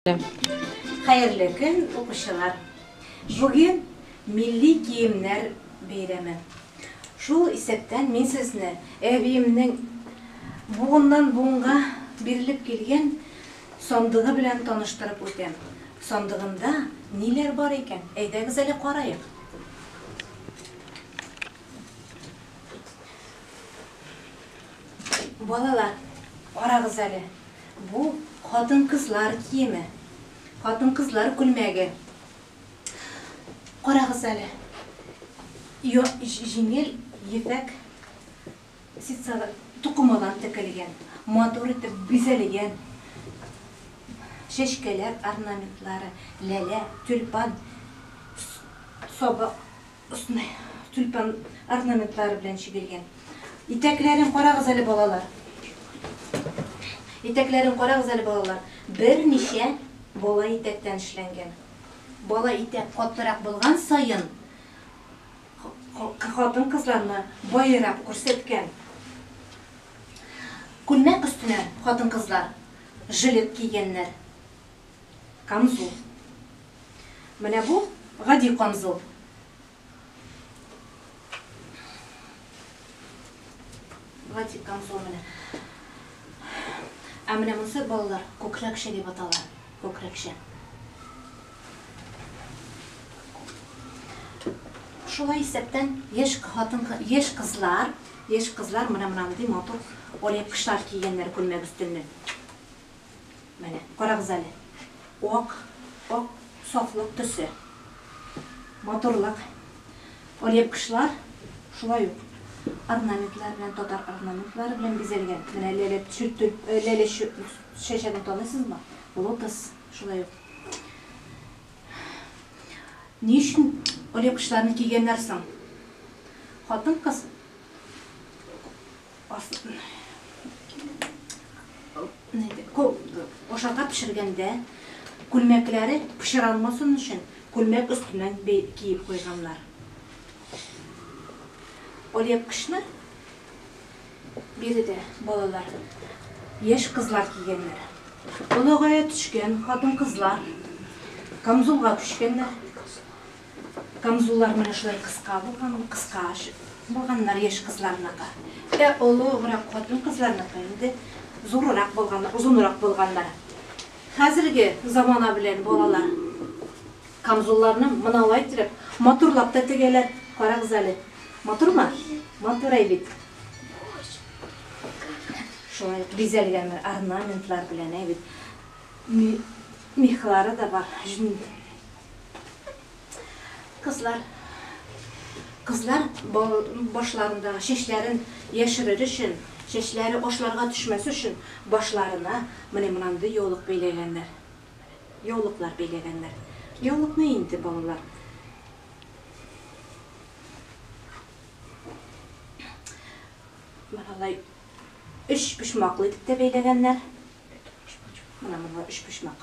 Хәерле көн, укучылар! Бүген милли киемнәр бәйрәме. Шул исәптән мин сезне әбиемнең буыннан буынга бирелеп килгән сандыгы белән таныштырып үтәм. Сандыгында ниләр бар икән, әйдәгез әле караек. Балалар, карагыз әле, бу хатын-кызлар киеме, хатын-кызлар күлмәге. Карагыз әле, җиңел ефәк ситсалы тукымадан текелгән, матур итеп бизәлгән чәчкәләр орнаментлары, ләлә, тюльпан, сабак. Өстенә тюльпан орнаментлары белән чигелгән. Итәкләрен карагыз әле, балалар. Итәкләрен карагыз әле, балалар. Берничә бала итәктән эшләнгән. Бала итәк катырак булган саен, хатын-кызларны баерак күрсәткән. Күлмәк өстенә хатын-кызлар жилет кигәннәр. Камзул. Менә бу гади камзул. Гади камзул менә. Ә менә монысы, балалар, күкрәкчә дип атала. Күкрәкчә. Шулай исәптән яшь хатын, яшь кызлар, яшь кызлар менә мондый матур алъяпкычлар кигәннәр күлмәк өстеннән. Менә, карагыз әле. Ак, ак сафлык төсе. Матурлык. Алъяпкычлар шулай ук орнаментлар белән, татар орнаментлары белән бизәлгән. Менә ләлә ләлә чәчәген таныйсызмы? Лотос шулай ук. Ни өчен алъяпкычларны кигәннәр соң? Хатын-кыз Ашарга пешергәндә күлмәкләре пычранмасын өчен күлмәк өстеннән киеп куйганнар. Алъяпкычны биредә балалар, яшь кызлар кигәннәр. Олыгая төшкән хатын-кызлар камзулга күчкәннәр. Камзуллар менә шулай кыска булган, кыска булганнар яшь кызларныкы. Ә олыграк хатын-кызларныкы инде зуррак булганнар, озынрак булганнар. Хәзерге замана белән балалар камзулларны моналай иттереп, матурлап та тегәләр. Карагыз әле. Матурмы? Матур әй бит. Шулай ук бизәлгән орнаментлар белән әй бит. Мехлары да бар. Кызлар Кызлар башларындагы чәчләрен яшерер өчен, чәчләре ашларга төшмәс өчен башларына менә мондый яулык бәйләгәннәр. Яулыклар бәйләгәннәр. Яулыкны инде балалар Менә өч почмаклы итеп тә бәйләгәннәр. Менә монда өчпочмак.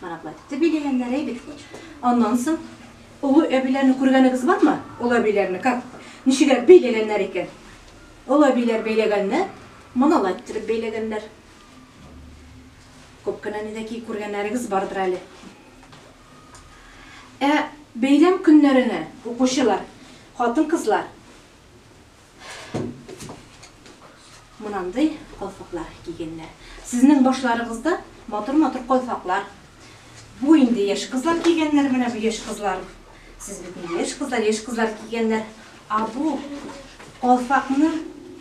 Менә болай итеп билегәннәр, әй бит. Аннан соң олы әбиләрне күргәнегез бармы? Олы әбиләрне как? Ничегрәк бәйләгәннәр икән? Олы әбиләр бәйләгәннәр, моналай иттереп бәйләгәннәр. Күп кенә нидә ки күргәннәрегез бардыр әле. Ә бәйрәм көннәренә укучылар, хатын-кызлар Монандый калфаклар кигәннәр. Сезнең башларыгызда матур-матур калфаклар. Бу инде яшь кызлар кигәннәр, менә бу яшь кызлар. Сез бит инде яшь кызлар, яшь кызлар кигәннәр. А бу калфакны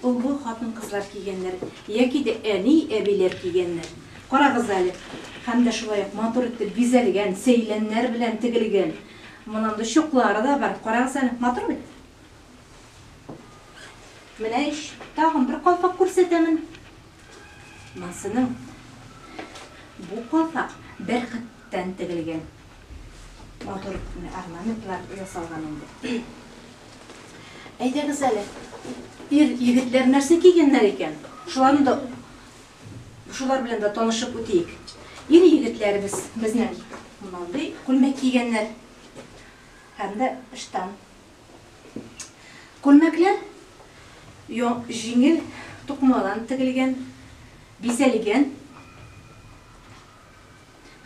олы хатын-кызлар кигәннәр, яки дә әни, әбиләр кигәннәр. Карагыз әле, һәм дә шулай ук матур итеп бизәлгән, сәйләннәр белән тегелгән. Монандый чуклары да бар. Карагыз әле, матур бит? Менә ич, тагын бер калфак күрсәтәмен. Монсының бу калфак бәрхеттән тегелгән. Матур орнаментлар ясалган инде. Әйдәгез әле, ир егетләр нәрсә кигәннәр икән? Шуларны да шулар белән дә танышып үтик. Ир егетләребез безнең мондый күлмәк кигәннәр һәм дә ыштан. Күлмәкләр җиңел тукымадан тегелгән, бизәлгән.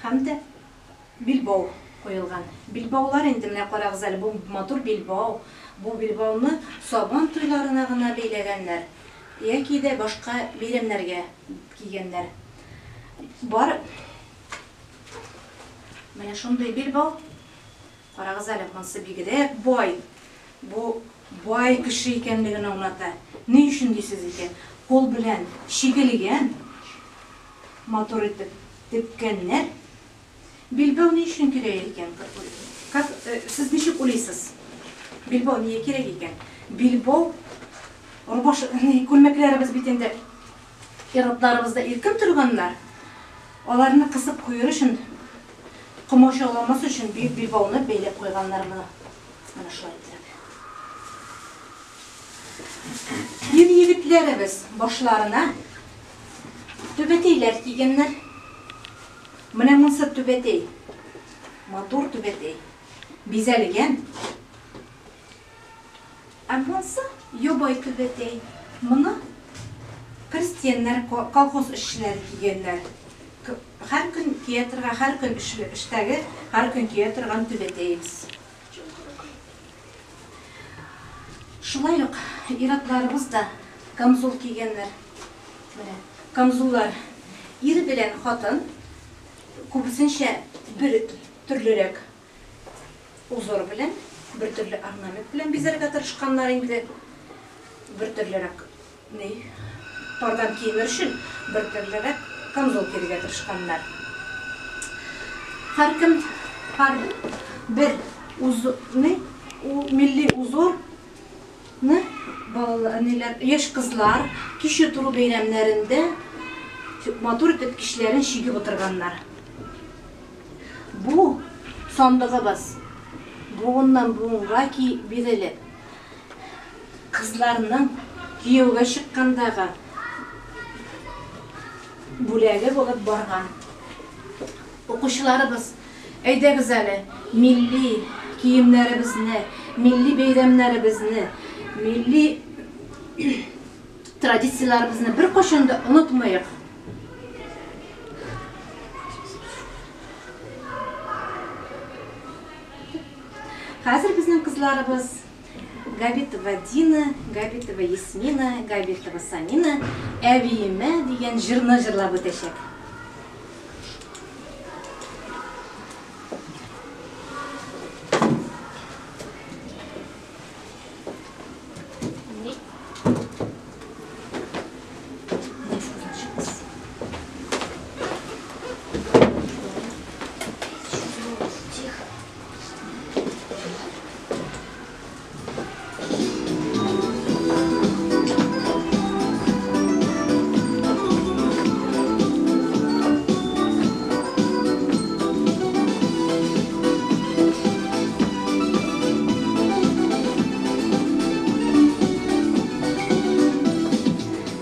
Һәм дә билбау куелган. Билбаулар инде менә карагыз әле, бу матур билбау. Бу билбауны Сабан туйларына гына бәйләгәннәр яки дә башка бәйрәмнәргә кигәннәр. Бар менә шундый билбау. Карагыз әле, монысы бигрәк бай. Бу бай кеше икәнлеген аңлата. Ни өчен дисез икән? Кул белән чигелгән, матур итеп теккәннәр. Билбау ни өчен кирәк икән? Как, сез ничек уйлыйсыз? Билбау нигә кирәк икән? Билбау рубаш, күлмәкләребез бит инде ир-атларыбызда иркен торганнар. Аларны кысып куер өчен, комачауламас өчен билбауны бәйләп куйганнар моны. Менә шулай иттереп. Ир-егетләребез башларына түбәтәйләр кигәннәр. Менә монысы түбәтәй. Матур түбәтәй. Бизәлгән. Ә монысы ябай түбәтәй. Моны крестьяннар, колхоз эшчеләре кигәннәр. Һәр көн кия торган, һәр көн эштәге, һәр көн кия торган түбәтәебез. Шулай ук ир-атларыбыз да камзул кигәннәр. Менә камзуллар ир белән хатын күбесенчә бер төрлерәк узор белән, бер төрле орнамент белән бизәргә тырышканнар инде. Бер төрлерәк ни пардан киенер өчен бер төрлерәк камзул киергә тырышканнар. Һәркем һәр бер уз ни милли узор ны балалар ниләр яшь кызлар кич утыру бәйрәмнәрендә матур итеп кичләрен чигеп утырганнар. Бу сандыгыбыз буыннан буынга ки бирелеп, кызларның кияүгә чыккандагы бүләге булып барган. Укучыларыбыз, әйдәгез әле, милли киемнәребезне, милли бәйрәмнәребезне, милли традицияләребезне беркайчан да онытмыйк. Хәзер безнең кызларыбыз Габитова Дина, Габитова Ясмина, Габитова Самина Әбиемә дигән җырны җырлап үтәчәк.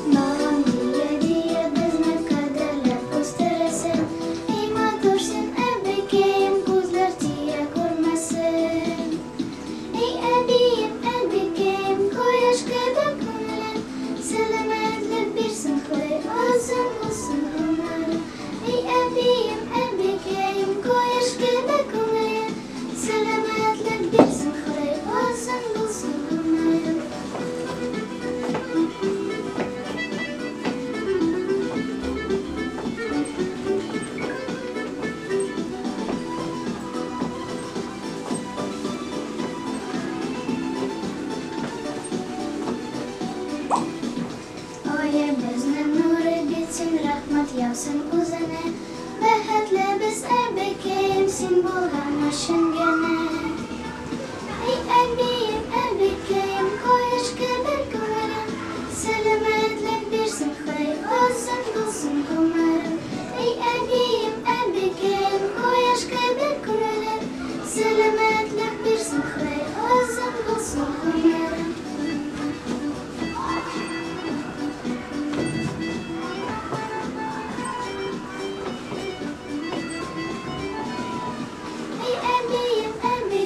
Балам дия-дия безне кадерләп үстерәсең. И матур син, әбекәем, күзләр тия күрмәсен. Эй, әбием, әбекәем, кояш кебек күңелем, сәламәтлек бирсен Ходай, озын булсын гомерең. Эй, әбием, әбекәем, кояш кебек күңелем, сәламәтлек бирсен Ходай, озын булсын гомерең. Аебызның нуры бит син, рәхмәт яусын үзеңә. Бәхетле без, әбекәем, син булган өчен генә. Эй, әбием, әбекәем, кояш кебек күңелем, сәламәтлек бирсен Ходай, озын булсын гомерең. Эй, әбием, әбекәем, кояш кебек күңелем, сәламәтлек бирсен Ходай, озын булсын гомерең. Эй, әбием, әбекәем,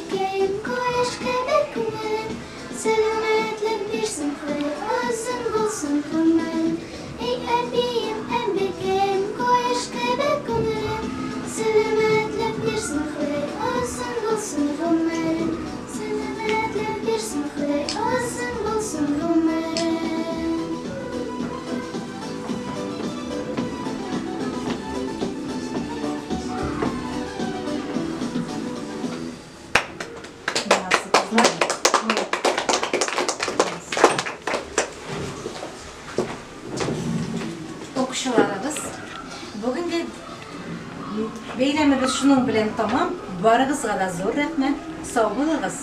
укучыларыбыз, бүгенге бәйрәмебез шуның белән тәмам. Барыгызга да зур рәхмәт. Сау булыгыз.